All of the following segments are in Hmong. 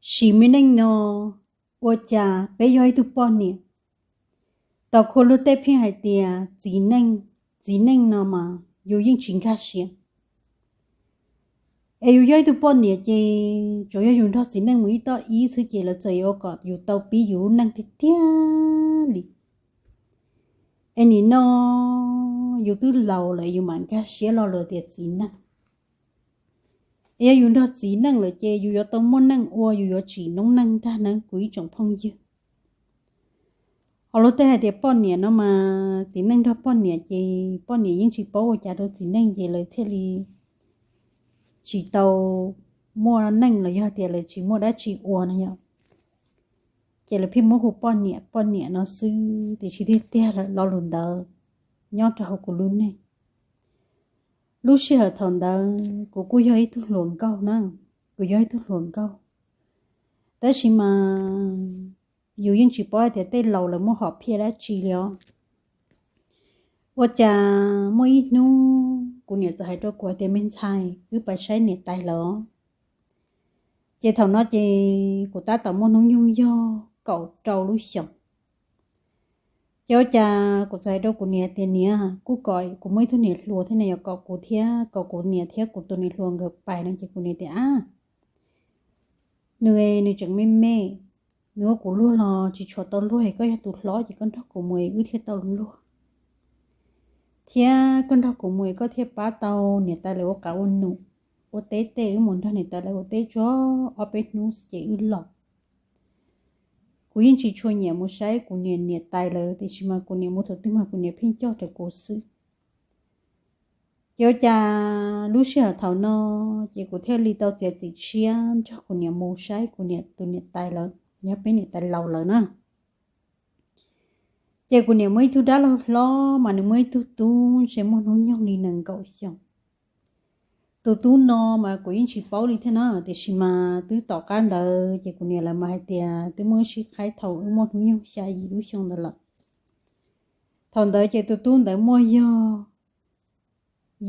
Sim me neej no, ua cas peb yog ib tug poj niam, tau khua luag tej pheej hais tias txiv neej, txiv neej no mas yus yeej tsis nkag siab. Es yus yog ib tug poj niam ces tsuas yog yus nrog txiv neej mus ib toj ib xwb ces lawv txawm yuav ua kom yus tau pib yus lub neej tiag tiag li. Es nim no yus twb laus lawm yus mam nkag siab lo lus tias txiv neej. Es yog yus nrog txiv neej lawm ces yus yuav tau muaj neej ua, yus yuav tsim noob neej ntag na kuv ib tsoom phooj ywg. Ho luag tej hais tias poj niam no mas txiv neej nrog poj niam ces poj niam yeej tsis paub ua cas rau txiv neej ces lawv thiaj li tsis tau muaj neej los yog tias lawv tsis muaj dab tsi ua no yom. Ces lawv pheej muab hu poj niam poj niam no xwb tiam sis tiag tiag lawm lo lus ntawd nyob rau hauv kuv lub neej. Lub sij hawm thaum ntawd kuv kuj yog ib tug hluas nkauj na, kuv yog ib tug hluas nkauj, tab sis mas yus yeej tsis paub hais tias tej laus lawv muab hom phiaj dab tsi li os. Ua cas muaj ib hnub kuv niam txawm hais rau kuv hais tias me ntxhais, wb pais saib niam tais lawm os. Ces thaum no ces kuv tab tom muaj hnub nyoog yog kaum rau lub xyoos. Ces ua cas kuv txawm hais rau kuv niam tias niam, kuj kom kuv muaj ib tug niam hluas thiab na, yog kom kuv thiab kom kuv niam thiab kuv tus niam hluas nkawd pais no ces kuv niam tias ab, nws, nws tseem me me, nws ua kuv luag los tsis tshua tau luag, koj yog tus hlob ces koj nrog kuv mus wb thiaj tau luag, thiab koj nrog kuv mus koj thiaj pab tau niam tais lawv ua qav ua num, ua teb tej, wb mus nrog niam tais lawv ua teb tsuag ob peb hnub xwb ces wb los. Kuv yeej tsis tshua nyiam mus saib kuv niam niam tais lawv tiam sis mas kuv niam mus thaum twg mas kuv niam pheej coj raws kuv xwb. Ces ua cas lub sij hawm thaum no ces kuv thiaj li tau txiav txim siab nrog kuv niam mus saib kuv niam tus niam tais lawv, yog peb niam tais laus lawv na. Ces kuv niam muaj ib tug dab laug hlob mas nws muaj ib tug tub ntshe muaj hnub nyoog li nees nkaum xyoo. Tus tub no mas kuv yeej tsis paub li thiab na, tiam sis mas twb tom qab ntawd ces kuv niam lawv mas hais tias twb muaj wb sib qhaib thaum wb muaj hnub nyoog xya yim lub xyoo ntawd lawm. Thaum ntawd ces tus tub ntawd muaj yog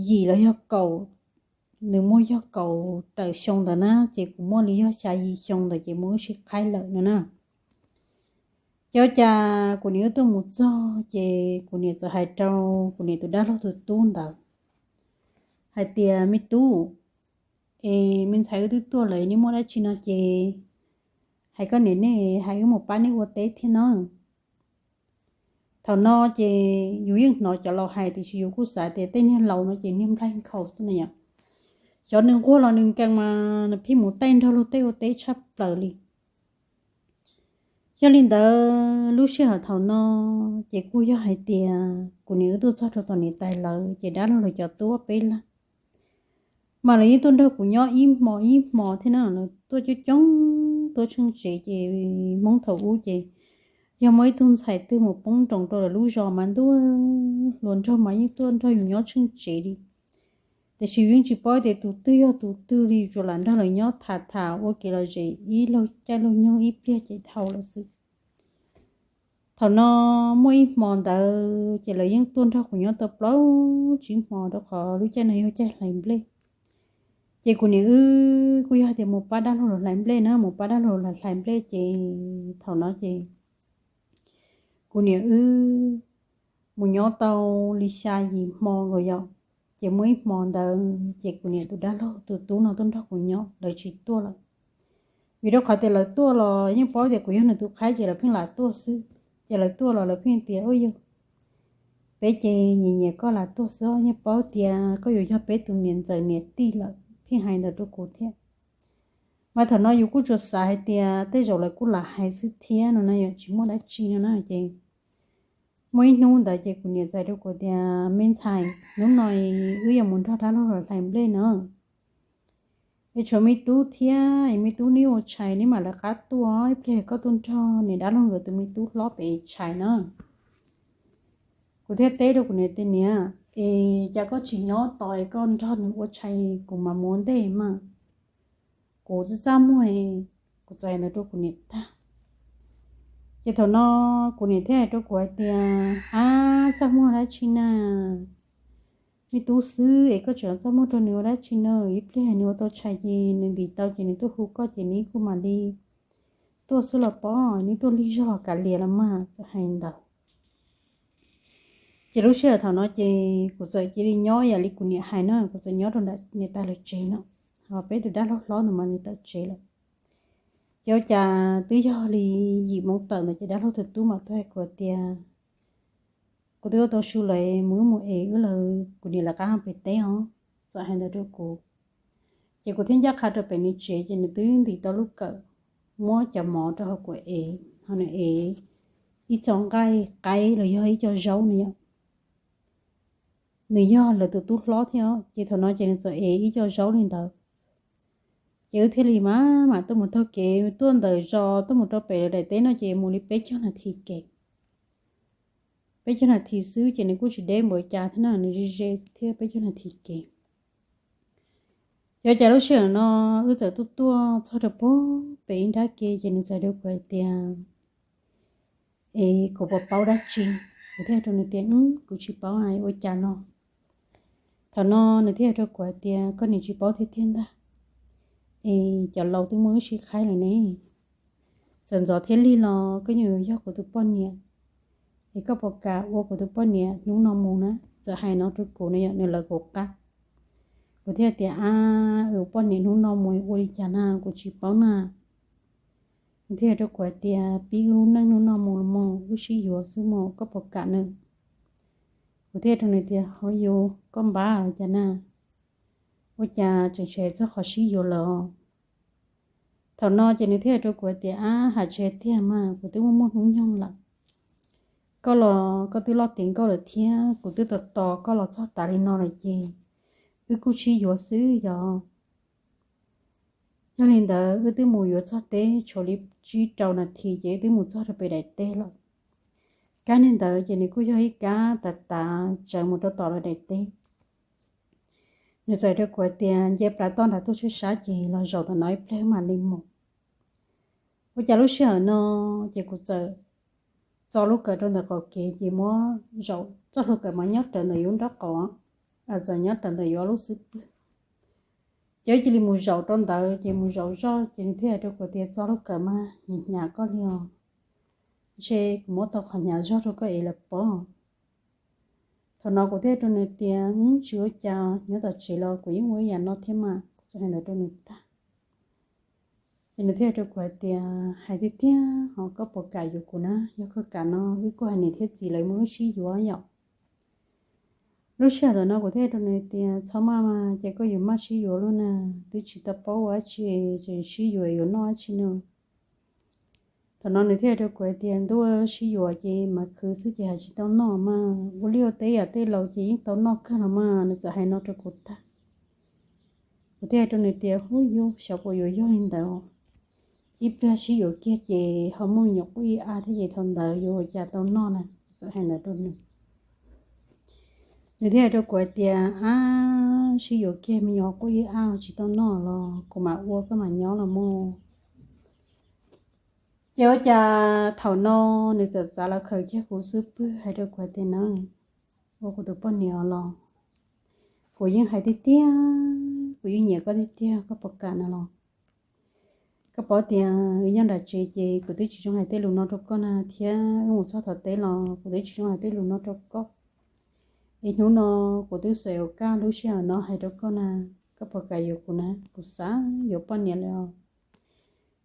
yim los yog kaum, nws muaj yog kaum tawm xyoo ntawd na, ces kuv muaj li yog xya yim xyoo ntawd ces muaj wb sib qhaib lawm no na. Ces ua cas kuv niam wb tuaj mus txog ces kuv niam txawm hais rau kuv niam tus dab laug tus tub ntawd hais tias me tub, es me ntxhais wb twb tuaj lawm, nej muaj dab tsi no ces hais koj niam nej hais wb mus pab nej ua teb thiab no. Thaum no ces yus yeej hnov cov laus hais tiam sis yus kuj xav tias tej niag laus no ces niag nplaig nkhaus xwb na yom. Xyov nws nquag los nws nkees mas nws pheej mus taij nrog luag tej ua teb tshaj plaws li. Yog li ntawd lub sij hawm thaum no ces kuj yog hais tias kuv niam wb tuaj txog rau tom niam tais lawv ces dab laug lawv cov tuaj peb leeg mas lawv yeej tuaj nrog kuv nyob ib hmo ib hmo thiab na, lawv tuaj coob coob tuaj tsheej tsev ces Hmoob thaum ub ces yog muaj ib tug ntxhais twg mus poob nroos rau lawv lub zos mas ntuj, hluas nraug mas yeej tuaj nrog yus nyob tsheej tsev li. Tiam sis yus yeej tsis paub tias tus twg yog tus twg li, tsuas lam nrog lawv nyob tham tham ua kev lom zem ib laug caij laug nyoog ib pliag ces dhau lawm xwb. Thaum no muaj ib hmo ntawd ces lawv yeej tuaj nrog kuv nyob tau plaub tsib hmo rau qhov lub caij no yog caij hlais nplej. Ces kuv niam wb kuj yog tias mus pab dab laug lawv hlais nplej na, mus pab dab laug lawv hlais nplej ces thaum no ces kuv niam wb mus nyob tau li xya yim hmo nkaus yom. Ces muaj ib hmo ntawd ces kuv niam tus dab laug tus tub no tuaj nrog kuv nyob, lawv tsis tuaj lawm. Vim rau qhov tias lawv tuaj los yeej paub tias kuv yog nws tus qhaib ces lawv pheej lam tuaj xwb. Ces lawv tuaj los lawv pheej tias ua yog peb ces nyiam nyiam koj lam tuaj xwb, yeej paub tias koj yuav yog peb tus niam ntxawm niam tij lawm, pheej hais ntawd rau kuv thiab. Mas thaum no yus kuj tsuas xav hais tias tej zaum lawv kuj lam hais xwb thiab no na, yog tsis muaj dab tsi no na. Ces muaj ib hnub ntawd ces kuv niam txais rau kuv tias me ntxhais, hnub no wb yuav mus nrog dab laug lawv hlais nplej na. Es tshuav me tub thiab, es me tub neb ua tshais neb mam lawv qab tuaj, ib pliag koj tuaj nrog niam dab laug nkawd tus me tub hlob pem tshais na. Kuv thiaj teb rau kuv niam tias niam, es cas koj tsis nyob tos es koj nrog nws ua tshais kuv mam mus ua ntej mas. Kuv txaj txaj muag, kuv txais ntawd rau kuv niam tag. Ces thaum no kuv niam thiaj hais rau kuv hais tias ab, txaj muag dab tsi na, me tub xwb es koj tseem txaj muag rau nws ua dab tsi no? Ib pliag nws ua tau tshais ces nws ntim tau ces nws tuaj hu koj ces neb kuj mam li tuaj xwb los pob, neb tuaj lig zog los kav liam los mas, txawm hais ntawd. Ces lub sij hawm thaum no ces kuv txawm cia li nyob yam li kuv niam hais no, kuv txawm nyob rau nram niam tais lawv tsev no, ho peb tus dab laug hlob ntawd mas nws tawm tsev lawm. Ces ua cas twb yog li yim moo tawm ntawd ces dab laug tus tub mam tuaj hais kuv tias, kuv twb ua tau su lawm, mus wb mus es wb lawm, kuv niam lawv qab pem teb os, txawm hais ntawd rau kuv. Ces kuv thiaj ncaj qha rau pem nws tsev ces nws twb ntim tau lub kawm, muab cov mov rau hauv kuv ev, ho nws ev ib co nqaij qaib los yog ib co zaub no yom. Nws yog lawv tus tub hlob thiab ces thaum no ces nws txawm ev ib co zaub li ntawd. Ces wb thiaj li mam mam tuaj mus taug kev tuaj ntawm zos tuaj mus rau pem lawv daim teb no ces mus li peb caug nas this kev. Peb caug nas this xwb ces nws kuj tsis deb npaum cas thiab na, nws ze ze thiab, peb caug nas this kev. Ces ua cas lub sij hawm no wb txawm tuaj tuaj txog rau pem ib nrab ke ces nws txawm hais rau kuv hais tias, es kuv puas paub dab tsi? Kuv thiaj hais rau nws tias, kuv tsis paub hais ua cas no. Thaum no nws thiaj hais rau kuv hais tias, koj niam tsis paub tiag tiag ntag, es cov laus twb muab wb sib qhaib lawm ne. Txawm ntxov thiab lig los koj yeej yuav yog kuv tus poj niam, es koj puas kam ua kuv tus poj niam hnub no mus na? Txawm hais no rau kuv no yom, nws lawv kuv qab. Kuv thiaj tias, ab, ua poj niam hnub no mus ua li cas na, kuv tsis paub na. Nws thiaj hais rau kuv hais tias, pib wb lub neej hnub no mus los mas, wb sib yuav xwb mas, koj puas kam na? Kuv thiaj hais rau nws tias, hov yus, koj npab los cas na, ua cas tseem tshev txog qhov sib yuav lawm os? Thaum no ces nws thiaj hais rau kuv hais tias, ab, hais tshev tiag mas, kuv twb muaj muaj hnub nyoog lawm. Koj los koj twb loj tiav nkauj lawm thiab, kuv twb tos tos koj los txog tas li no lawm ces wb kuj sib yuav xwb yog. Yog li ntawd wb twb mus yuav txog teb tshuav li tsib rau nas this ces wb twb mus txog rau pem daim teb lawm. Kab niag ntawd ces nws kuj yog ib kab tav tav tsawv mus rau tom lawv daim teb. Nws txawm hais rau kuv hais tias, nce plab toj nram tuaj tshaib sab ces los zaum tom no ib pliag mam li mus. Ua cas lub sij hawm no ces kuv txawm txo lub kawm rau ntawm qaum kev ces muab zaum txoj hlua kawm mas nyob rawv ntawm yus nraub qaum, txawm nyob rawv ntawm yus ob lub xub pwg. Ces wb cia li mus zaum rau ntawd ces mus zaum zoj ces nws thiaj hais rau kuv tias, txo lub kawm mas, hnyav hnyav koj li os, ntshe kuv muab tau qhov hnyav zog rau koj ev lawm pob. Thaum no kuv thiaj hais rau nws tias, tsis ua cas, nyob tom tsev los kuv yeej ua ib yam no thiab mas. Kuv txawm hais ntawd rau nws tag ces nws thiaj hais rau kuv hais tias, hais tiag tiag ho koj puas kam yuav kuv na? Yog koj kam no wb kuj hais niam thiab txiv lawv muab wb sib yuav yom. Lub sij hawm ntawm no kuv thiaj hais rau nws tias, txhob maj mas, ces koj yuav maj sib yuav luaj na, twb tsis tau paub ua dab tsi, tseem sib yuav yuav noj dab tsi no. Thaum no nws thiaj hais rau kuv hais tias, ntuj, sib yuav ces mas khwv xwb ces hais tsis tau noj mas, ua liaj ua teb yam tej laus ces yeej tau noj kawg los mas. Nws txawm hais no rau kuv tag, kuv thiaj hais rau nws tias, hub yus, xyov puas yuav yog li ntawd. Ib pliag sib yuav kiag ces ho muaj me nyuam quaj ib a thiab ces thaum ntawd yuav ua cas tau noj na. Kuv txawm hais ntawd rau nws. Nws thiaj hais rau kuv hais tias, ab, sib yuav kiag me nyuam quaj ib a tsis tau noj los kuv mam ua koj mam nyob los mas. Ces ua cas thaum no nws txawm txav los khaws kiag kuv xub pwg hais rau kuv hais tias, na, ua kuv tus poj niam os los, kuv yeej hais tiag tiag, kuv yeej nyiam koj tiag tiag, koj puas kam na los? Koj paub tias wb nyob nram tsev ces kuv twb tsis zoo hais tej lus no rau koj na, thiab wb mus txog tom teb los kuv twb tsis zoo hais tej lus no rau koj. Es hnub no kuv twb xuas ua kaj lub sij hawm no hais rau koj na, koj puas kam yuav kuv na? Kuv xav yuav poj niam lawm os.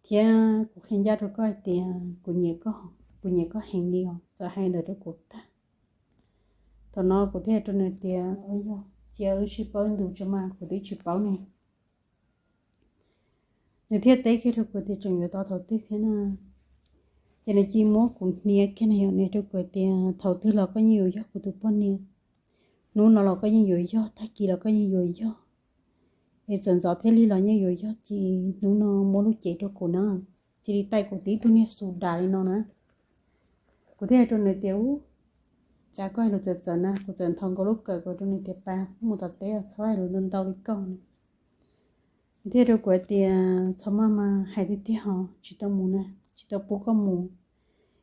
Thiab kuv qhia ncaj rau koj hais tias kuv nyiam koj, kuv nyiam koj heev li os. Txawm hais ntawd rau kuv tag, thaum no kuv thiaj hais rau nws tias, yog cia wb sib paub ib ntus tso mas, kuv twb tsis paub ne. Nws thiaj teb kiag rau kuv tias, tseem yuav tos thaum twg thiab na? Ces nws cia li muab kuv hnia kiag na yom, nws hais rau kuv tias, thaum twg los koj yeej yuav yog kuv tus poj niam, hnub no los koj yeej yuav yog, tag kis los koj yeej yuav yog, es txawm ntxov thiab lig los yeej yuav yog, ces hnub no muab lub cev rau kuv na. Cia li taij kuv tib tug niag xu das li no na. Kuv thiaj hais rau nws tias, ub, cas koj hais lus txawv txawv na. Kuv txawm nthos nkaus lub kawm kuv rau nws tias, pas, mus tom teb txhob hais lus ntau ntau li koj no. Nws thiaj hais rau kuv hais tias, txhob maj mas, hais tiag tiag ho tsis tau mus na, tsis tau pub koj mus.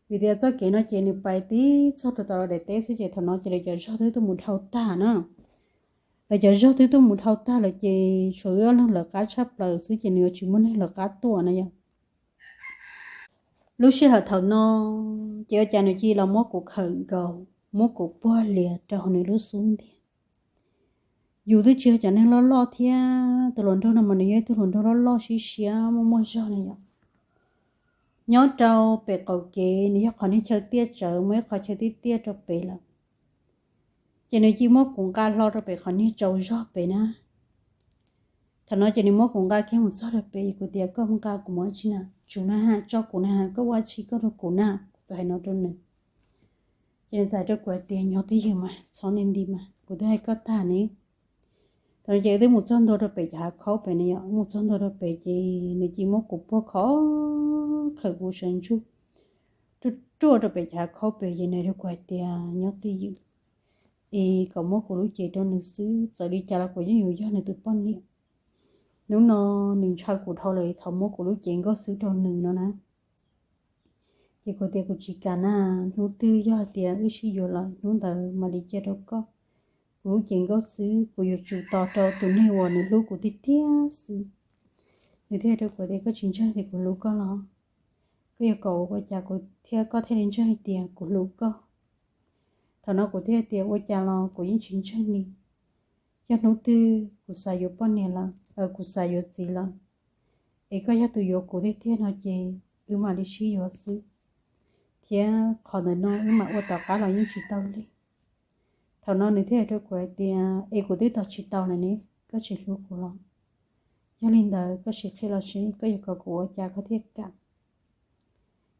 Vim tias txoj kev no ces nws pais tib txog rau tom lawv daim teb xwb ces thaum no ces lawv cov zog twb tuaj mus dhau tag na. Lawv cov zog twb tuaj mus dhau tag lawm ces tshuav wb ob leeg lawv qab tshaj plaws xwb ces nws yuav tsis muaj neeg lawv qab tuaj na yom. Lub sij hawm thaum no ces ua cas nws cia li los muab kuv khawm nkaus, muab kuv puag lias rau hauv nws lub xub ntiag. Yus twb tsis yog cov neeg loj loj thiab, tus hluas nraug no mas nws yog ib tug hluas nraug loj loj siab siab muaj muaj zog na yom. Nyob rau pem qaum kev nws yog qhov niag chaw tiaj tsawv, muaj ib qhov chaw tiaj tiaj rau pem lawm. Ces nws cia muab kuv nqa hlo rau pem qhov niag tsaus zog pem na. Thaum no ces nws muab kuv nqa kiag mus txog rau pem, kuv tias, koj nqa kuv mus ua tsi na? Tsum na ha, tso kuv na ha, koj ua tsi koj rau kuv na? Kuv txawm hais no rau nws. Ces nws txawm hais rau kuv hais tias, nyob twj ywm mas, txhob nti nti mas, kuv twb hais koj tag ne. Thaum no ces wb twb mus txog ntua rau pem cov hav khaub pem na yom, mus txog ntua rau pem ces nws cia muab kuv puag khov khaws kuv sawv ntsug ruaj ruaj rau pem cov hav khaub pem ces nws hais rau kuv hais tias, nyob twj ywm es kom muab kuv lub cev rau nws xwb, txawm li cas los kuv yeej yuav yog nws tus poj niam. Hnub no nws ntshaw kuv dhau lawm, thov muab kuv lub cev nkauj xwb rau nws no na. Ces kuv tias kuv tsis kam na, hnub twg yog hais tias wb sib yuav lawm hnub ntawd mam li cia rau koj. Kuv lub cev nkauj xwb, kuv yuav tsum tos rau tus neeg uas nws hlub kuv tiag tiag xwb. Nws thiaj hais rau kuv tias, koj tsis ntseeg tias kuv hlub koj los? Koj yuav kom ua cas kuv thiaj, koj thiaj li ntseeg hais tias kuv hlub koj? Thaum no kuv thiaj tias, ua cas los kuv yeej tsis ntseeg li. Yog hnub twg kuv xav yuav poj niam lawm, kuv xav yuav txiv lawm, es koj yog tus yuav kuv tiag tiag no ces wb mam li sib yuav xwb, thiab qhov ntawm no wb mam ua tom qab los yeej tsis tau li. Thaum no nws thiaj hais rau kuv hais tias, es kuv twb tos tsis tau lawm ne, koj tsis hlub kuv los? Yog li ntawd koj sim qhia los sis koj yuav kom kuv ua cas koj thiaj kam?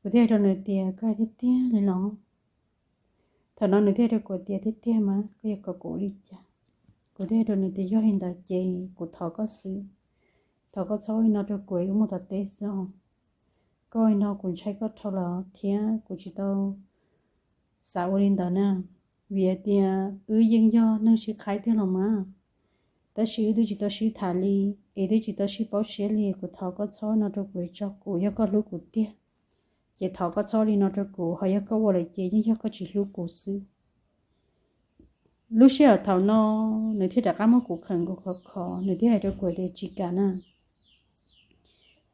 Kuv thiaj hais rau nws tias, koj hais tiag tiag li los? Thaum no nws thiaj hais rau kuv tias, tiag tiag mas, koj yuav kom kuv ua li cas? Kuv thiaj hais rau nws tias, yog li ntawd ces kuv thov koj xwb, thov koj txhob ua li no rau kuv, wb mus tom teb xwb os. Koj ua li no kuv ntshai koj dhau lawm thiab kuv tsis tau xav ua li ntawd na, vim hais tias wb yeej yog neeg sib qhaib tiag los mas, tab sis wb twb tsis tau sib tham li, es twb tsis tau sib paub siab li. Kuv thov koj txhob ua li no rau kuv, tso kuv, yog koj hlub kuv tiag ces thov koj txhob ua li no rau kuv, ho yog koj ua lawm ces yeej yog koj tsis hlub kuv xwb. Lub sij hawm thaum no nws thiaj rov qab muab kuv khawm nkaus khov kho, nws thiaj hais rau kuv tias, tsis kam na.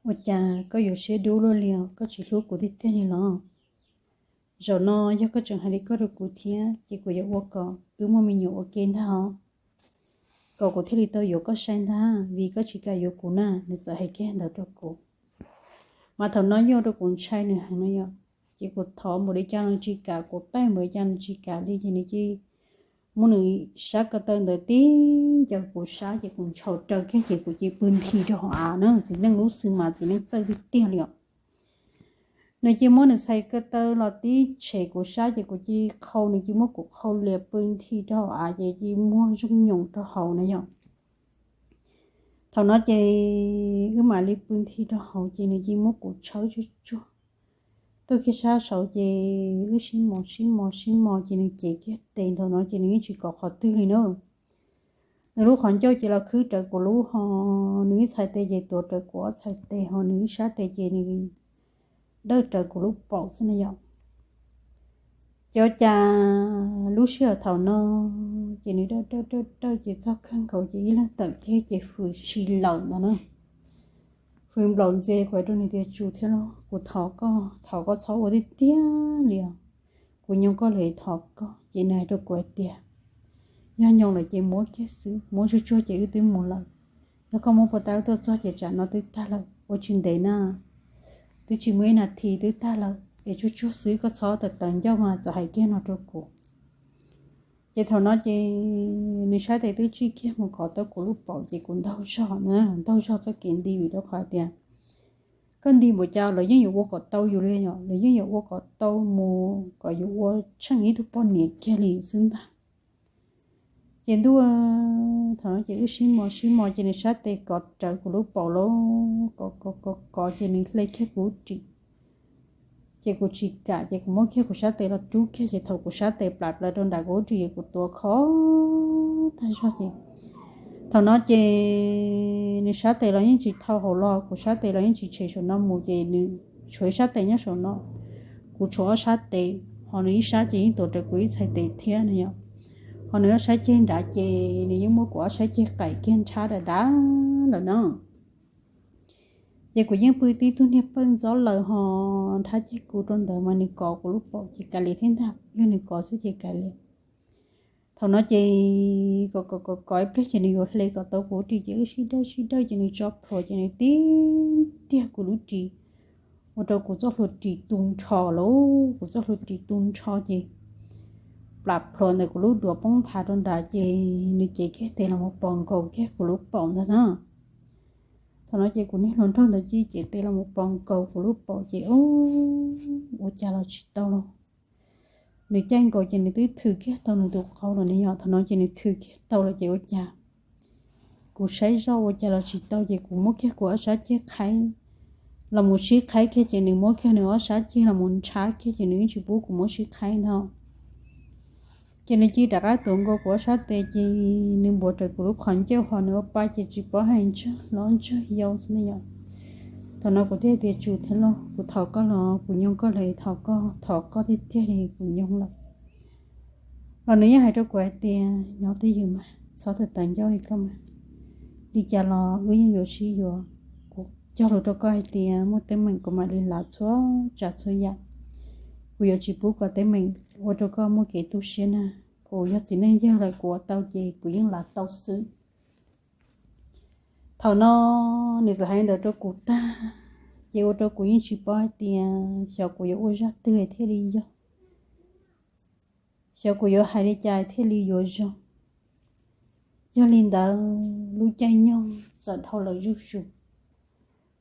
Ua cas koj yuav siab dub luaj li os, koj tsis hlub kuv tiag tiag li los? Zaum no yog koj tseem hais li koj rau kuv thiab ces kuv yuav ua kom wb muaj me nyuam ua ke ntag os, kom kuv thiaj li tau yuav koj saib ntag, vim koj tsis kam yuav kuv na. Nws txawm hais kiag ntawd rau kuv, mas thaum no yeej ua rau kuv ntshai nws heev no yom. Ces kuv thov npaum li cas los tsis kam, kuv taij npaum li cas los tsis kam li, ces nws cia muab nws sab ko taw ntawd tib ncaws kuv sab ces kuv ntshau raws kiag ces kuv cia pw nthi rau hauv av na. Txiv neej lub xwb mas txiv neej txawj tiag tiag li os. Nws cia muab nws txhais ko taw los tib tshem kuv sab ces kuv cia qhau, nws cia muab kuv qhau lias pw nthi rau hauv av ces cia muag zooj nyoos rau hauv na yom. Thaum no ces wb mam li pw nthi rau hauv ces nws cia muab kuv tshawb tsuag tsuag tuaj kiag sab saud ces wb sib mos sib mos sib mos ces nws cev kiag tes. Thaum no ces nws yeej tsis kov qhov twg li na. Nws lub qhov ncauj ces los khwb rawv kuv lub, ho nws ib txhais tes ces tuav rawv kuv ob txhais tes, ho nws ib sab tes ces nws dawj rawv kuv lub paum xwb na yom. Ces ua cas lub sij hawm thaum no ces nws dawj dawj dawj dawj ces txog kawg nkaus ces ib leeg tawm kiag ces fws si lawm ntawd na. Fws nplaum ntxiag, kuv hais rau nws tias, tsuas thiab lauj, kuv thov koj, thov koj txhob ua tiag tiag li os, kuv nyoog koj lawm thov koj. Ces nws hais rau kuv hais tias, yog nyoog lawm ces muab kiag xwb, muab tsuag tsuag ces wb twb mus lawm. Yog koj muab puag ta wb tuaj txog ces tsam no twb tag lawm, ua tsis ntev na, twb tsis muaj ib nas this twb tag lawm, es tsuag tsuag xwb, koj txhob tawm tawv ncauj mas. Txawm hais kiag no rau kuv. Ces thaum no ces nws sab tes twb tsij kiag mus kov tau kuv lub paum ces kuv ntaug zog na, ntaug zog txoj kev nti vim rau qhov tias koj nti npaum cas lawv yeej yuav ua kom tau yus li yom, lawv yeej yuav ua kom tau mus kom yus ua tsheej ib tug poj niam kiag li xwb ntag. Ces ntuj, thaum no ces wb sib mos sib mos ces nws sab tes kov rawv kuv lub paum lauj, kov kov kov kov ces nws hle kiag kuv lub ris. Ces kuv tsis kam ces kuv muab kiag kuv sab tes los rub kiag ces thaum kuv sab tes plam plaws rau nram kuv lub ris ces kuv tuav khov tag zog ces thaum no ces nws sab tes los yeej tsis thau hauv los, kuv sab tes los yeej tsis tshem saum no mus ces nws tshuav ib sab tes nyob saum no, kuv tshuav ob sab tes, ho nws ib sab ces yeej tuav rawv kuv ib txhais tes thiab na yom. Ho nws ob sab ceg nrad ces nws yeej muab kuv ob sab ceg qaim kiag nrhab dav dav lawm na. Ces kuv yeej pw tib tug niag pawj ntxob lawm ho nrhab ceg kuv rau ntawd mas nws kov kuv lub paum ces kav liam thiab ntag, yog nws kov xwb ces kav liam. Thaum no ces kov kov kov kov ib pliag ces nws yuav hle kom tau kuv ris ces wb sib dawj sib dawj ces nws tso plhuav ces nws tib tiag kuv lub ris, ua rau kuv txoj hlua ris tu nrho lauj, kuv txoj hlua ris tu nrho ces plam plhuav ntawm kuv lub duav poob nthav rau nrad ces nws cev kiag tes los mus pos nkaus kiag kuv lub paum ntag na. Thaum no ces kuv niag hluas nraug ntawd cia li cev tes los mus pos nkaus kuv lub paum ces ub, ua cas los tsis tau lauj. Nws caij nkaus ces nws twb thws kiag tau nws tus qau lawm ne yom. Thaum no ces nws thws kiag tau lawm ces ua cas kuv saib zoj ua cas los tsis tau ces kuv muab kiag kuv ob sab ceg qhaib los mus sib qhaib kiag ces nws muab kiag nws ob sab ceg los mus nrhab kiag ces nws yeej tsis pub kuv muab sib qhaib ntag. Ces nws cia li rov qab tuav nkaus kuv ob sab tes ces nws npuav rawv kuv lub qhov ncauj ho nws ua pa ces tsis paub hais ntsawg hlob ntsawg yau xwb ne yom. Thaum no kuv thiaj tias, Tsum thiab lauj, kuv thov koj los, kuv nyoog koj lawm, thov koj, thov koj tiag tiag li, kuv nyoog lawm. Los nws yeej hais rau kuv hais tias, Nyob twj ywm mas, txhob tawv tawv ncauj li koj mas. Li cas los wb yeej yuav sib yuav. Kuv cog lus rau koj hais tias muaj teeb meem kuv mam li lav txhua tsav txhua yam. Kuv yuav tsis pub kom teeb meem ua rau koj muaj kev tu siab na. Kuv yog txiv neej yawg lawm, kuv ua tau ces kuv yeej lav tau xwb. Thaum no nws txawm hais li ntawd rau kuv tag, ces ua rau kuv yeej tsis paub hais tias xyov kuv yuav ua zaj twg thiaj li yog, xyov kuv yuav hais li cas thiaj li yuav zoo. Yog li ntawd lub caij nyoog txawm dhau lawm zuj zus.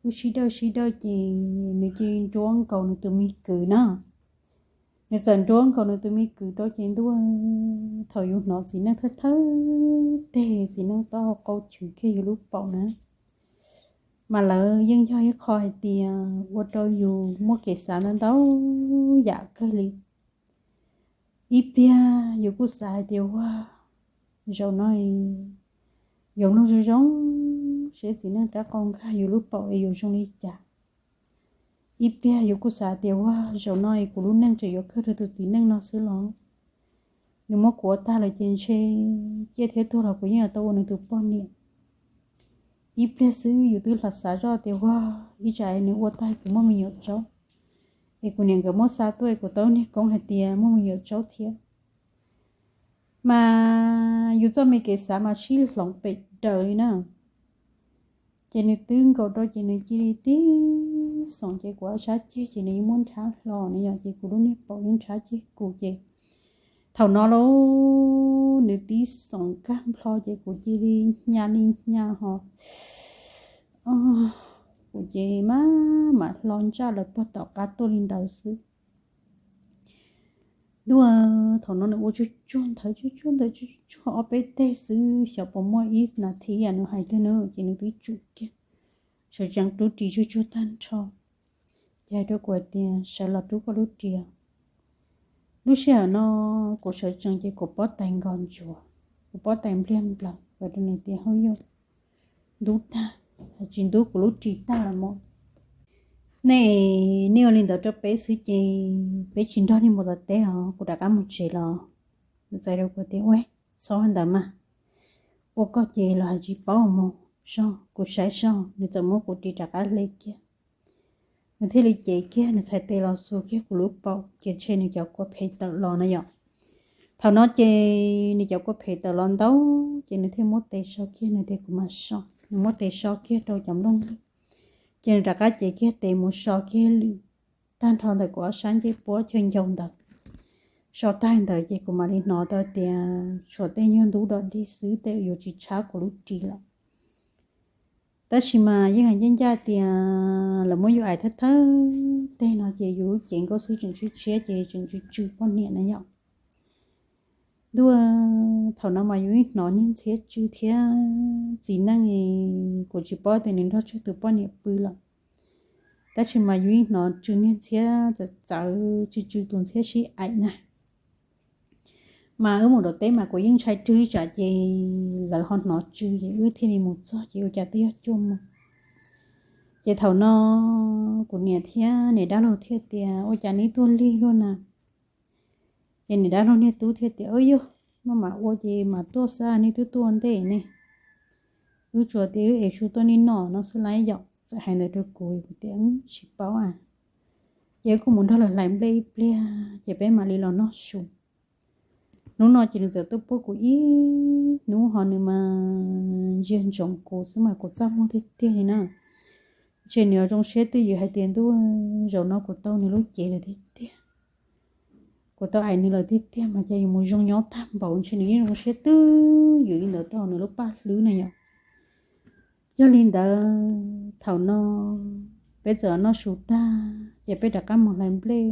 Wb sib dawj sib dawj ces nws cia li nruab nkaus nws tus me kwv na. Nws txawm nruab nkaus nws tus me kwv rau ces ntuj, thaum yus hnov txiv neej thawj thawj teg txiv neej taub hau qau chwv kiag yus lub paum na, mas lawv yeej yog ib qho hais tias ua rau yus muaj kev xav ntau ntau yam kawg li. Ib pliag yus kuj xav hais tias, Ua, zaum no yuav mloog zoo zoo seb txiv neej rab qau nkag yus lub paum es yuav zoo li cas. Ib pliag yus kuj xav tias, Ua, zaum no es kuv lub neej tseem yuav kawg rau tus txiv neej no xwb los? Nws muab kuv ua tag lawm ces ntshe ciaj thiab tuag los kuv yeej yuav tau ua nws tus poj niam. Ib pliag xwb yus twb los xav zoj tias, Ua, ib tsam es nws ua tag kuv muaj me nyuam tsaub, es kuv niam nkawd muab xa tuaj es kuv tau niag koob hais tias muaj me nyuam tsaub thiab. Mas yus txoj me kev xav mas sib hloov pem daws li na. Ces nws twb nkaus rau ces nws cia li tib xoom ces kuv ob sab ceg ces nws yeej muab nrhab hlo ne yom, ces kuv lub niag paum yeej nrhab ceg kuv ces thaum no lauj nws tib xoom kag nplho ces kuv cia li hnya li hnya ho kuv ces mam mam hlo ntsaj lawv puag tom qab tuaj li ntawd xwb. Ntuj, thaum no nws ua tsuag tsuag ntawd tsuag tsuag ntawd tsuag tsuag ob peb teg xwb, xyov puas muaj ib nas this nws hais tiag na ces nws twb tsum kiag, sawv tsees rub ris tsuag tsuag tag nrho. Ces hais rau kuv hais tias, Sawv los rub koj lub ris. Lub sij hawm no kuv sawv tsees ces kuv pob tais nkos ntsuav, kuv pob tais npliag nplaws, kuv hais rau nws tias, Hauj yauj, ntub tag, tsis ntub kuv lub ris tag los mas. Nej, nej ua li ntawd rau peb xwb ces peb tsis nrog nej mus tom teb os, kuv rov qab mus tsev los. Nws txawm hais rau kuv tias, Ua, txhob ua ntawd mas, ua koj ces los hais tsis paub mus, so kuv saib so. Nws txawm muab kuv ris rov qab hle kiag. Nws thiaj li cev kiag nws txhais tes los xuas kiag kuv lub paum ces ntshe nws cov kua phem tawm los na yom. Thaum no ces nws cov kua phem tawm los ntau ces nws thiaj muab tes so kiag, nws tias kuv mam so. Nws muab tes so kiag rau cov nplooj, ces nws rov qab cev kiag tes mus so kiag lwm tag nrho ntawm kuv ob sab ncej puab chaw ncau ntawd. So tag ntawd ces kuv mam li hnov tau tias tshuav tej nyuag ntub dog dig xwb, tej yuav tsis tshab kuv lub ris lawm. Tab sis mas yeej hais ncaj ncaj tias lawv muab yus aim thawj thawj teg no ces yus lub cev nkauj xwb tseem tshiab tshiab ces tseem tsw tsw poj niam na yom. Ntuj, thaum no mas yus yeej hnov niag ntxhiab tsw thiab txiv neej, kuv tsis paub tias nws nrog tsawg tus poj niam pw lawm, tab sis mas yus yeej hnov tsw niag ntxhiab txawv txawv tsw tsw tus ntxhiab sib aim na. Mas wb mus tom teb mas kuv yeej ntshai rwg ib tsam ces lawv ho hnov tsw ces wb thiaj li mus txog ces ua cas twb yog cuaj moos. Ces thaum no kuv niam thiab niam dab laug thiaj tias, Ua cas neb tuaj lig luaj na? Ces niam dab laug niag tub thiaj tias, Ub yog maj mam ua ces mam tuaj xwb, nej twb tuaj ua ntej ne. Wb tsuas tias wb es su tuaj nej noj no xwb lauj yom. Txawm hais ntawd rau kuv, kuv tias tsis paub a. Ces wb kuj mus nrog lawv hlais nplej ib pliag ces peb mam li los noj su. Hnub no ces nws txawm tuaj pub kuv ib hnub ho nws mas ntsia ntsoov kuv xwb mas kuv txaj muag tiag tiag li na. Ntshe nws yuav zoo siab twj ywm hais tias ntuj, zaum no kuv tau nws lub cev lawm tiag tiag, kuv tau aim nws lawm tiag tiag mas cas yuav mus zoo nyob tag npaum, ntshe nws yeej zoo siab twj ywm li ntawd rau nws lub paj hlwb na yom. Yog li ntawd thaum no peb txawm noj su tag ces peb rov qab mus hlais nplej,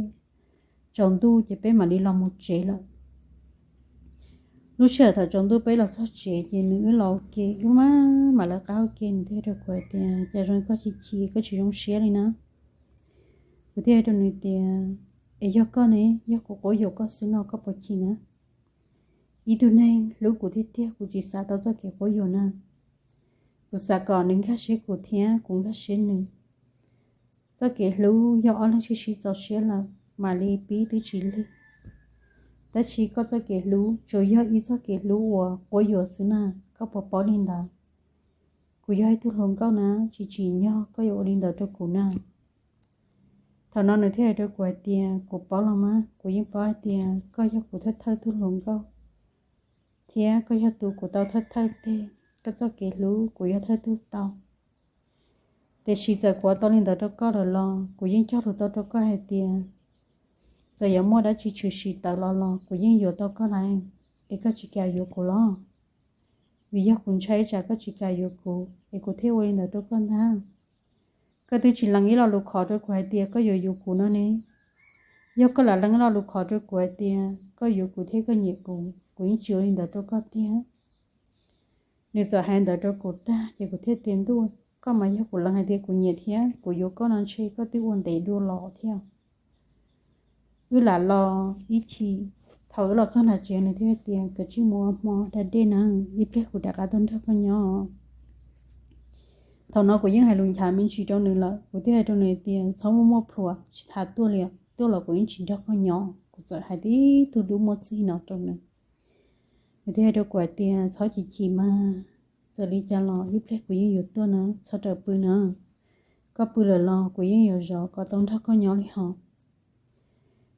tsaus ntuj ces peb mam li los mus tsev lawm. Lub sij hawm thaum tsaus ntuj peb los txog tsev ces nws wb los ua ke, wb mam mam lawv qab ua ke, nws thiaj hais rau kuv hais tias cas zoo li koj chim chim, koj tsis zoo siab li na. Kuv thiaj hais rau nws tias es yog koj ne, yog kuv quab yuam koj xwb no koj puas chim na? Ib tug neeg hlub kuv tiag tiag kuv tsis xav tau txoj kev quab yuam na. Kuv xav kom nws nkag siab kuv thiab kuv nkag siab nws. Txoj kev hlub yog ob leeg sib sib txaus siab lawm mam li pib twb tsis lig. Tab sis koj txoj kev hlub tsuas yog ib txoj kev hlub uas quab yuam xwb na, koj puas paub li ntawd? Kuv yog ib tug hluas nkauj na, tsis tsim nyog koj yuav ua li ntawd rau kuv na. Thaum no nws thiaj hais rau kuv hais tias kuv paub los mas, kuv yeej paub hais tias koj yog kuv thawj thawj tug hluas nkauj thiab koj yog tus kuv tau thawj thawj teg, koj txoj kev hlub kuv yog thawj tug tau. Tiam sis txawm kuv ua tau li ntawd rau koj lawm los kuv yeej cog lus tau rau koj hais tias txawm yuav muaj dab tsi tshwm sim tawm los los kuv yeej yuav tau koj lawm, es koj tsis kam yuav kuv los? Vim yog kuv ntshai ib tsam koj tsis kam yuav kuv es kuv thiaj ua li ntawd rau koj ntag. Koj twb tsis lees ib lo lus khov rau kuv hais tias koj yuav yuav kuv no ne. Yog koj lam lees ib lo lus khov rau kuv hais tias koj yuav kuv thiab koj nyiam kuv, kuv yeej tsis ua li ntawd rau koj tiag. Nws txawm hais ntawd rau kuv tag ces kuv thiaj tias ntuj, koj mas yog kuv lees hais tias kuv nyiam thiab kuv yuav koj no ntshe koj twb ua ntev dua los thiab. Wb lam los ib chim, thaum wb los txog nram tsev nws thiaj hais tias kav tsij mus ua hmo da dej na, ib pliag kuv rov qab tuaj nrog koj nyob. Thaum no kuv yeej hais lus nchav me ntsis rau nws lawm, kuv thiaj hais rau nws tias txhob muaj muaj plhuav, tsis tas tuaj li, tuaj los kuv yeej tsis nrog koj nyob. Kuv txawm hais tib tug dub muaj txig no rau nws. Nws thiaj hais rau kuv hais tias txhob chim chim mas, txawm li cas los ib pliag kuv yeej yuav tuaj na, txhob rawm pw na. Koj pw lawm los kuv yeej yuav zov kom tau nrog koj nyob li hos.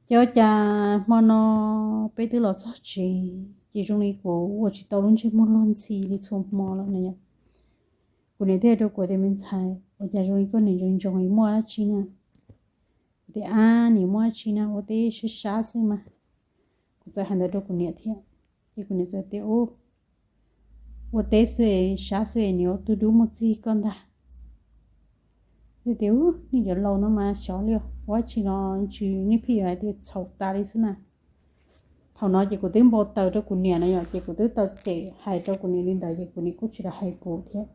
Ces ua cas hmo no peb twb los txog tsev ces zoo li kuv ua tsis tau lub ntsej muag luag ntxhi li txhua hmo lawm no yom. Kuv niam thiaj hais rau kuv tias me ntxhais, ua cas zoo li koj niam ntsoov ntsoov es muaj dab tsi na? Kuv tias ab, niam muaj dab tsi na, ua teb sab sab xwb mas. Kuv txawm hais ntawd rau kuv niam thiab, ces kuv niam txawm tias ua teb xwb es sab xwb es niam ua tug dub muaj txig koj ntag. Tias nej cov laus no mas xyov li, ua dab tsi los tsis, nej pheej yuav hais tias txhaum tas li xwb na. Thaum no ces kuv twb npau taws rau kuv niam na yom, ces kuv twb tau cem hais rau kuv niam li ntawd ces kuv niam kuj tsis los hais kuv thiab.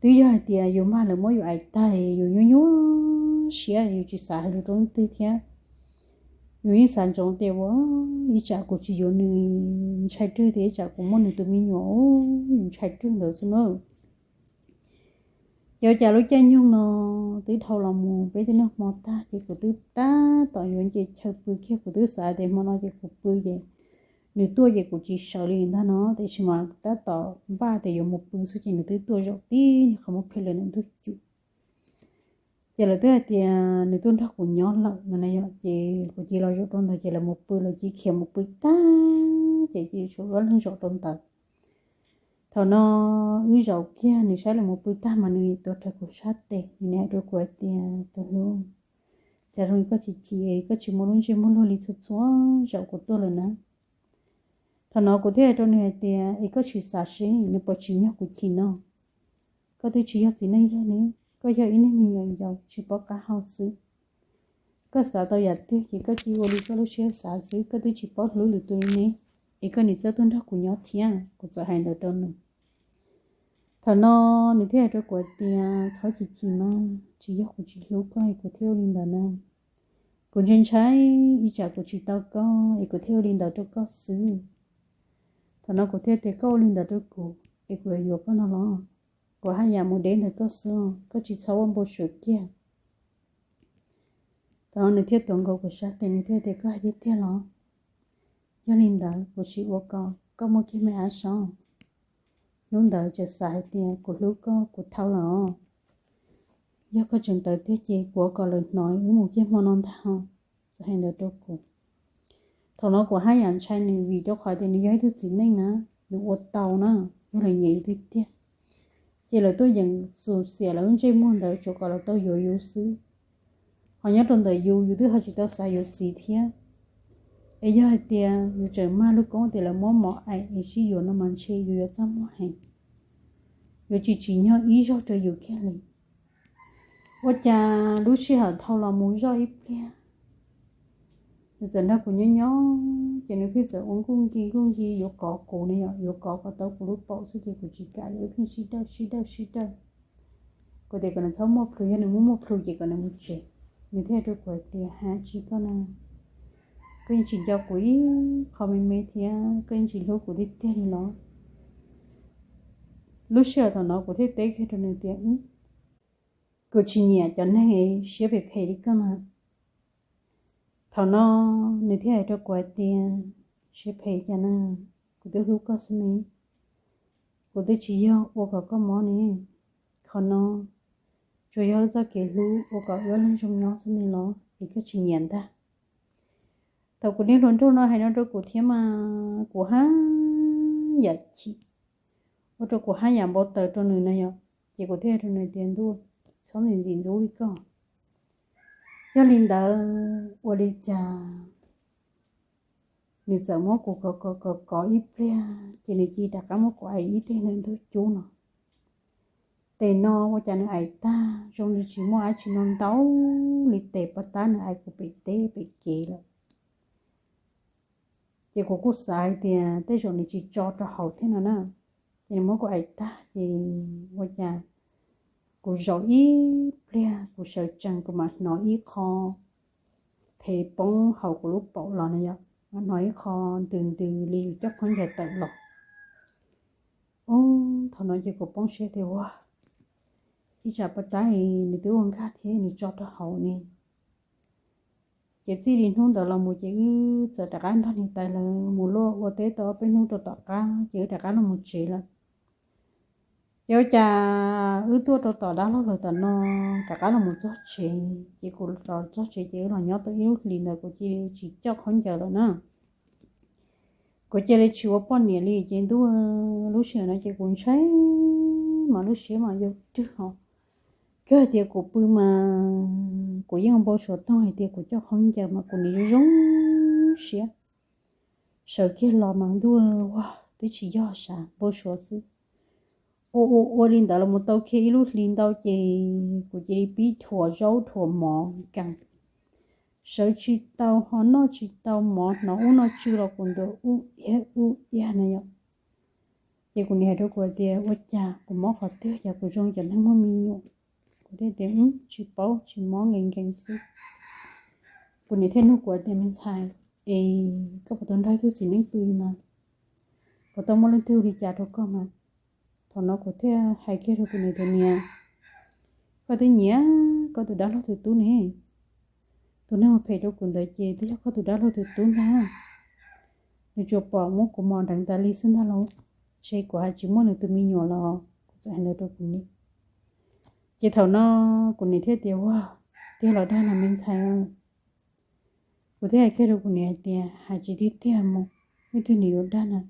Twb yog hais tias yus mag lawm muab yus aim tag, yus nyuaj nyuaj siab, yus tsis xav hais lus rau leej twg thiab. Yus yeej xav ntsoov tias ua ib tsam kuv tsis yuav nws, ntshai rwg tias ib tsam kuv muaj nws tus me nyuam, yus ntshai rwg ntawd xwb na. Ces ua cas lub caij nyoog no twb dhau los mus peb twb noj hmo tag ces kuv twb tab tom yuav nce chaw pw kiag, kuv twb xav tias hmo no ces kuv pw ces nws tuaj ces kuv tsis sawv li ntag no, tiam sis mas tab tom npaj tias yuav mus pw xwb ces nws twb tuaj zaum tib qhov muag phem lawm ntawm ntug cub. Ces lawv twb hais tias nws tuaj nrog kuv nyob lawm no na yom, ces kuv cia li los zaum rau ntawd ces lawv mus pw, lawv cia li khiav mus pw tag, ces cia li tshuav wb ob leeg zaum rau ntawd. Thaum no wb zaum kiag, nws saib lawv mus pw tag mas nws tuav rawv kuv sab tes, nws hais rau kuv hais tias tus hlub, cas zoo li koj chim chim es koj tsis muaj lub ntsej muag luag li txhua txhua zaum kuv tuaj lawm na. Thaum no kuv thiaj hais rau nws hais tias es koj tsis xav seb nws puas tsim nyog kuv chim no. Koj twb tsis yog txiv neej yawg ne, koj yog ib neeg me nyuam yaus tsis paub qab hau xwb. Koj xav tau yam twg ces koj cia li ua li koj lub siab xav xwb, koj twb tsis paub hlub lwm tus li ne, es koj niam txawj tuaj nrog kuv nyob thiab. Kuv txawm hais ntawd rau nws. Thaum no nws thiaj hais rau kuv hais tias txhob chim chim mas, tsis yog kuv tsis hlub koj es kuv thiaj ua li ntawd na. Kuv ntshai ntshai ib tsam kuv tsis tau koj es kuv thiaj ua li ntawd rau koj xwb. Thaum no kuv thiaj tias koj ua li ntawd rau kuv es kuv yuav yuav koj no los? Kuv haj yam mus deb ntawm koj xwb, koj tsis txhob ua npau suav kiag. Thaum no nws thiaj tuav nkaus kuv sab tes, nws thiaj tias koj hais tiag tiag los? Yog li ntawd kuv tsis ua kom koj muaj kiag me ab soob. Hnub ntawd tseem xav hais tias kuv hlub koj kuv thau los, yog koj tseem tawv tiag ces kuv ua kom lawv hnov wb mus kiag hmo no ntag ho. Txawm hais ntawd rau kuv. Thaum no kuv haj yam ntshai nws vim rau qhov tias nws yog ib tug txiv neej na, nws ua tau na, yog lawv nyiam yus tiag tiag, ces lawv tuaj yeem xus xiam lawv lub ntsej muag ntawd tsuas kom lawv tau yuav yus xwb. Ho nyob rau ntawm yus, yus twb ho tsis tau xav yuav txiv thiab. Es yog hais tias yus tseem mag lub koob tias lawv muab mov aim es sib yuav no mas ntshe yus yuav txaj muag heev, yuav tsis tsim nyog ib zaug rau yus kiag li. Ua cas lub sij hawm dhau los mus zoj ib pliag, nws txawm nrog kuv nyob nyob ces nws pheej txawm ua nkuj nki nkuj nki yuav kov kuv ne yom, yuav kov kom tau kuv lub paum xwb ces kuv tsis kam, yog wb pheej sib dawj sib dawj sib dawj. Kuv tias kom nws txhob muaj plhus, yog nws muaj muaj plhus ces kom nws mus tsev. Nws thiaj rau kuv hais tias, ha tsis koj na, koj yeej tsis nco kuv ib qho me me thiab koj yeej tsis hlub kuv tiag tiag li los? Lub sij hawm thaum no kuv thiaj teb kiag rau nws tias, kuv tsis nyiam cov neeg siab phem phem li koj na. Thaum no nws thiaj hais rau kuv hais tias, siab phem cas na, kuv twb hlub koj xwb ne, kuv twb tsis yog ua kom koj mob ne. Qhov no tsuas yog wb txoj kev hlub ua kom wb ob leeg zoo nyob xwb ne los es koj tsis nyiam ntag. Thaum kuv niag hluas nraug no hais no rau kuv thiab mas kuv haj yam chim, ua rau kuv haj yam npau taws rau nws na yom. Ces kuv thiaj hais rau nws tias, ntuj, txhob ntxim ntxim ntxub li koj. Yog li ntawd ua li cas nws txawm muab kuv kov kov kov kov ib pliag ces nws cia li rov qab muab kuv aim ib teg ntawm ntug cub no. Tes no ua cas nws aim tag zoo li tsis muaj dab tsi no ntau li, tes pov tab nws aim kuv pem teb pem kev lawm. Ces kuv kuj xav hais tias tej zaum nws tsis tso rau hauv thiab no na. Ces nws muab kuv aim tag ces ua cas kuv zaum ib pliag kuv sawv tsees kuv mam hnov ib qho phev poob hauv kuv lub paum los na yom, mam hnov ib qho ntws ntws li yus coj khaub ncaws tawm los. Ub, thaum no ces kuv poob siab tias ua, ib tsam pov tab nws twb ua nkag thiab nws tso rau hauv ne. Ces txij li hnub ntawd los mus ces wb txawm rov qab nrog niam tais lawv mus luaj ua teb tau ob peb hnub rau tom qab ces wb rov qab los mus tsev lawm. Ces ua cas wb tuaj rau tom dab laug lawv tom no, rov qab los mus txog tsev ces kuv los txog tsev ces wb los nyob tau ib lub hlis ntawd kuv cia li tsis coj khaub ncaws lawm na. Kuv cia li tsis ua poj niam li ces ntuj, lub sij hawm no ces kuv ntshai mas lub siab mas yau rwg ho. Kawg tias kuv pw mas kuv yeej npau suav toog hais tias kuv coj khaub ncaws mas kuv nim zoo zoo siab. Sawv kiag los mas ntuj, ua twb tsis yog sav, npau suav xwb. Ua ua ua li ntawd los mus tau kiag ib lub hlis ntau ces kuv cia li pib dhuav zaub dhuav mov nkees. Sawv tsis tau ho noj tsis tau mov, hnov ub noj tsw los kuv ntuav ub iab ub iab na yom. Ces kuv niam hais rau kuv hais tias ua cas kuv mob qhov twg, cas kuv zoo cov neeg muaj me nyuam. Kuv thiaj tias tsis paub, tsis mob, nkees nkees xwb. Kuv niam thiaj nug kuv hais tias me ntxhais, es koj puas tau nrog ib tug txiv neej pw mas, puas tau muaj leej twg li cas rau koj mas? Thaum no kuv thiaj hais kiag rau kuv niam tias niam, koj twb nyiam koj tus dab laug tus tub ne. Tus neeg ua phem rau kuv ntawd ces twb yog koj tus dab laug tus tub ntag. Nws tsuas pom muab kuv mos nreev tas li xwb ntag lauj. Ntshe kuv hais tsis muaj nws tus me nyuam los kuv txawm hais ntawd rau kuv niam. Ces thaum no kuv niam thiaj tias ua, tiag los dag na me ntxhais? Kuv thiaj hais kiag rau kuv niam hais tias hais tsis tiag tiag mus, leej twg nws yuav dag na.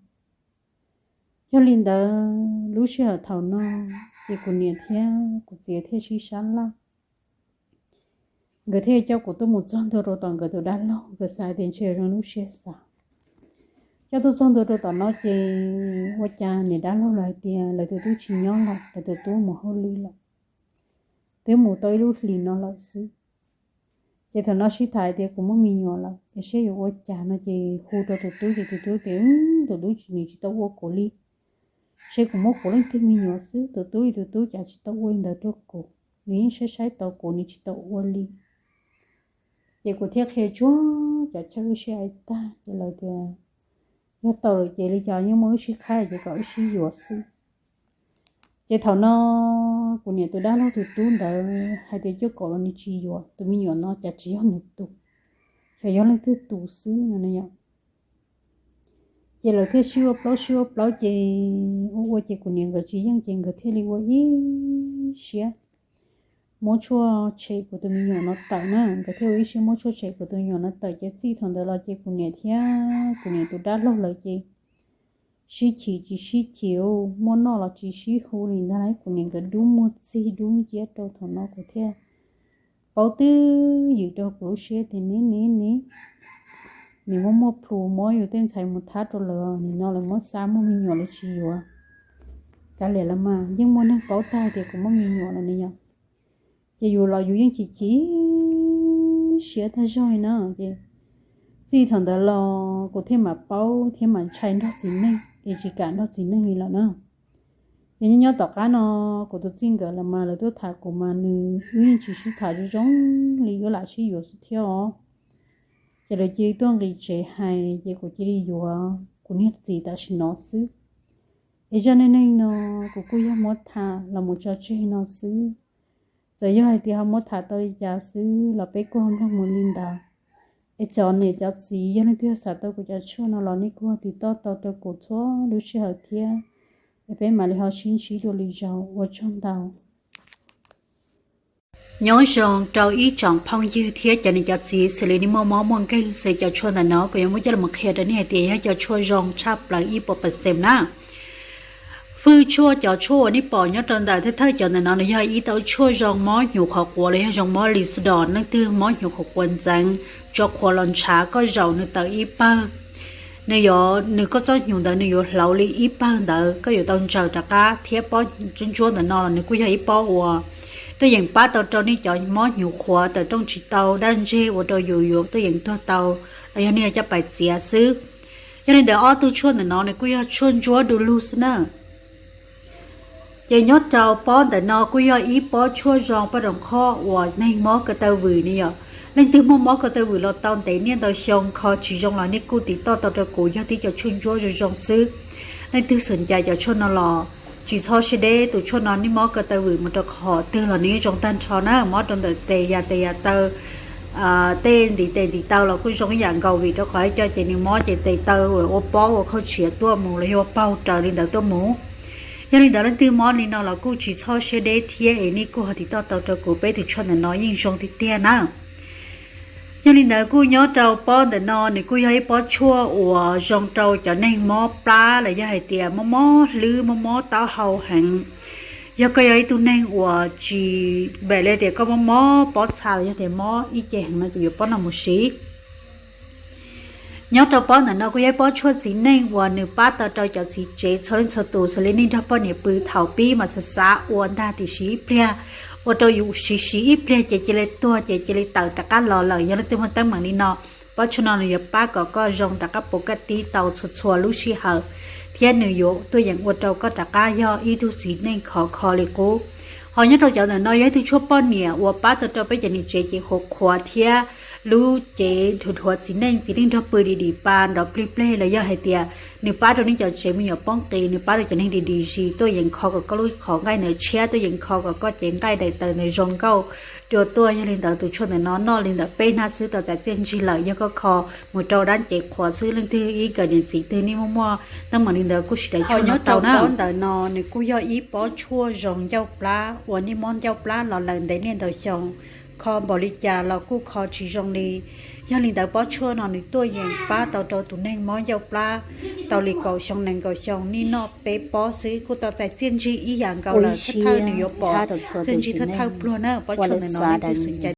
Yog li ntawd lub sij hawm thaum no ces kuv niam thiab kuv txiv thiaj sib sab laj. Nkawd thiaj coj kuv tuaj mus txog ntua rau tom nkawd tus dab laug, nkawd xav tias ntshe zoo lub siab xav. Coj tuaj txog ntua rau tom no ces ua cas niam dab laug lawv hais tias lawv tus tub tsis nyob lawm, lawv tus tub mus hauj lwm lawm, twb mus tau ib lub hlis no lawm xwb. Ces thaum no sib tham hais tias kuv muaj me nyuam lawm es seb yuav ua cas no ces hu rau tus tub ces tus tub tias tus tub nws tsis tau ua kuv li. Ntshe kuv muab kuv leej twg me nyuam xwb, tus tub li tus tub cas tsis tau ua li ntawd rau kuv, nws yeej saib saib taus kuv nws tsis tau ua li. Ces kuv thiaj qhia tsuag cov chaw wb sib aim tag ces lawv tias yog tau lawm ces li cas yeej muaj wb sib qhaib ces kom wb sib yuav xwb. Ces thaum no kuv niam tus dab laug tus tub ntawd hais tias cuaj kaum los nws tsis yuav, tus me nyuam no cas tsis yog nws tus, xyov yog leej twg tus xwb no na yom. Ces lawv thiaj sib ua plaub sib ua plaub ces ua ua ces kuv niam nkawd tsis yeej ces nkawd thiaj li ua ib siab muab tshuaj tshem kuv tus me nyuam no tawm na, nkawd thiaj ua ib siab muab tshuaj tshem kuv tus me nyuam no tawm ces txij thaum ntawd los ces kuv niam thiab kuv niam tus dab laug lawv ces sib chim tsis sib chim, muab noj los tsis sib hu li ntag lauj. Kuv niam nkawd dub muag txig dub nciab rau thaum no kuv thiaj paub twb ywm rau kuv lub siab tias ne ne ne, nws muaj muaj plhus muab yus tej ntxhais mus thab rau lawv, nim no lawv muab xa muaj me nyuam lawv tsis yuav. Kav liam los mas yeej muaj neeg paub tag tias kuv muaj me nyuam lawm ne yom. Ces yus los yus yeej chim chim siab tag zog li na. Ces txij thaum ntawd los kuv thiaj mam paub thiab mam ntshai nrog txiv neej es tsis kam nrog txiv neej li lawm na. Ces nyob nyob tom qab no kuv tus txij nkawm los mas lawv tuaj tham kuv mas nws wb yeej tsis sib tham zoo zoo li, wb lam sib yuav xwb thiab os. Ces lawv cia li tuaj nqis tsev hais ces kuv cia li yuav kuv niag txiv tam sim no xwb. Es zaj neej neeg no kuv kuj yog muab tham los mus tso tseg no xwb. Txawm yog hais tias ho muab tham tau li cas xwb los peb kuj ho mloog mus li ntawd. Es cov niam cov txiv yog leej twg xav tau kuv cov tshuaj no los nej kuj ho tiv toj tau rau kuv txhua lub sij hawm thiab. Es peb mam li ho sib ntsib dua lwm zaus, ua tsaug ntau. Nyob zoo rau ib tsoom phooj ywg thiab cov niam cov txiv, xws li nej muaj mob muaj nkeeg xws cov tshuaj ntawm no kuv yuav muab coj los qhia rau nej hais tias yog cov tshuaj zoo tshaj plaws ib puas percent na. Fwj tshuaj, cov tshuaj uas nej pom nyob rau ntawm thawj thawj cov ntawm no nws yog ib tau tshuaj zoo mob hnyuv qhuav quav los yog zoo mob Lisadol. Leej twg mob hnyuv qhuav quav ntxeev, tso qhuav los ntshav koj zaum nws tawm ib pawg, nws yuav, nws koj txoj hnyuv ntawd nws yuav hlauv li ib pawg ntawd, koj yuav tau ntsaws rov qab thiab pob ntsuab ntsuab ntawm no los nws kuj yog ib pob uas tuaj yeem pab tau rau nej cov mob hnyuv qhuav tawm rooj tsis tau, daj ntseg ua rau yus yuav tuaj yeem tuag tau los yog nej coj pais txiav xwb. Yog li ntawd ob tug tshuaj ntawm no nws kuj yog tshuaj ntsuab du lug xwb na. Ces nyob rau pob ntawm no kuj yog ib pob tshuaj zoo poj room khob uas neeg mob ko taw vwm ne yom. Leej twg muaj mob ko taw vwm los tau ntev niaj ntau xyoo kho tsis zoo los nej kuj tiv toj tau rau kuv, yog tib cov tshuaj ntsuab zoo zoo xwb. Leej twg xom cai cov tshuaj no los tsis txhob siab deb, tus tshuaj no nej mob ko taw vwm mus rau qhov twg los nws yeej zoo tag nrho na, mob rau ntawm tes yam tes yam taw, tej ntiv tes ntiv taw los kuj zoo ib yam nkaus vim rau qhov ib co ces nws mob ces tes taw ua pob ua khaub tshiav tuaj mus los yog ua paug raws li ntawd tuaj mus. Yog li ntawd leej twg mob li no los kuj tsis txhob siab deb thiab es nej kuj ho tiv toj tau rau kuv, peb tus tshuaj ntawm no yeej zoo tiag tiag na. Yog li ntawd kuj nyob rau pob ntawm no nws kuj yog ib pob tshuaj uas zoo rau cov neeg mob plab los yog hais tias mob mob hlwb mob mob taub hau heev. Yog koj yog ib tug neeg uas tsis, npaum li tias koj mob mob pob txha los yog tias mob ib ce heev no ces yuav pob no mus siv. Nyob rau pob ntawm no kuj yog ib pob tshuaj txiv neej uas nws pab tau rau cov txiv tsev txhua leej txhua tus, xws li nej nrog poj niam pw thaum pib mas xav xav ua ntag tiam sis ib pliag ua rau yus siv siv ib pliag ces cia li tuag ces cia li tawm rov qab los lawm. Yog leej twg muaj teeb meem li no, pob tshuaj no nws yuav pab kom koj zoo rov qab puas kaj tib tau txhua txhua lub sij hawm, thiab nws yuav tuaj yeem ua rau koj rov qab yog ib tug txiv neej khov kho li qub. Ho nyob rau cov ntawm no yog ib tug tshuaj poj niam uas pab tau rau peb cov niam tsev cev qhuav qhuav thiab lub cev dhuav dhuav txiv neej, txiv neej nrog pw dim dim pa nrov plig pleg los yog hais tias nws pab rau nej cov tsev me nyuam poob qis, nws pab rau cov neeg dim dim zis tuaj yeem kho kom koj lub qhov nqaij ntawd tshiab, tuaj yeem kho kom koj cev nqaij daim taws ntawd zoo nkauj dua tuaj. Yog li ntawd tus tshuaj ntawm no noj li ntawm peb hnab xwb tau txais txiaj ntsig lawm. Yog koj kho mus rau dab cev qhuav xwb, leej twg ib nkawm niam txiv twg nej muaj muaj teeb meem li ntawd kuj siv daim tshuaj no tau na. Pob ntawm no nws kuj yog ib pob tshuaj zoo ncauj plab uas nej mob ncauj plab los lawm ntev niaj ntau xyoo, kho npaum li cas los kuj kho tsis zoo li. Yog li ntawd pob tshuaj no nws tuaj yeem pab tau rau tus neeg mob ncauj plab tau li kaum xyoo nees nkaum xyoo, nej noj peb pob xwb kuj tau txais txiaj ntsig ib yam nkaus lawm. Thawj thawj nws yuav pom txiaj ntsig thawj thawj pluag na. Pob tshuaj ntawm no nej twg xom cai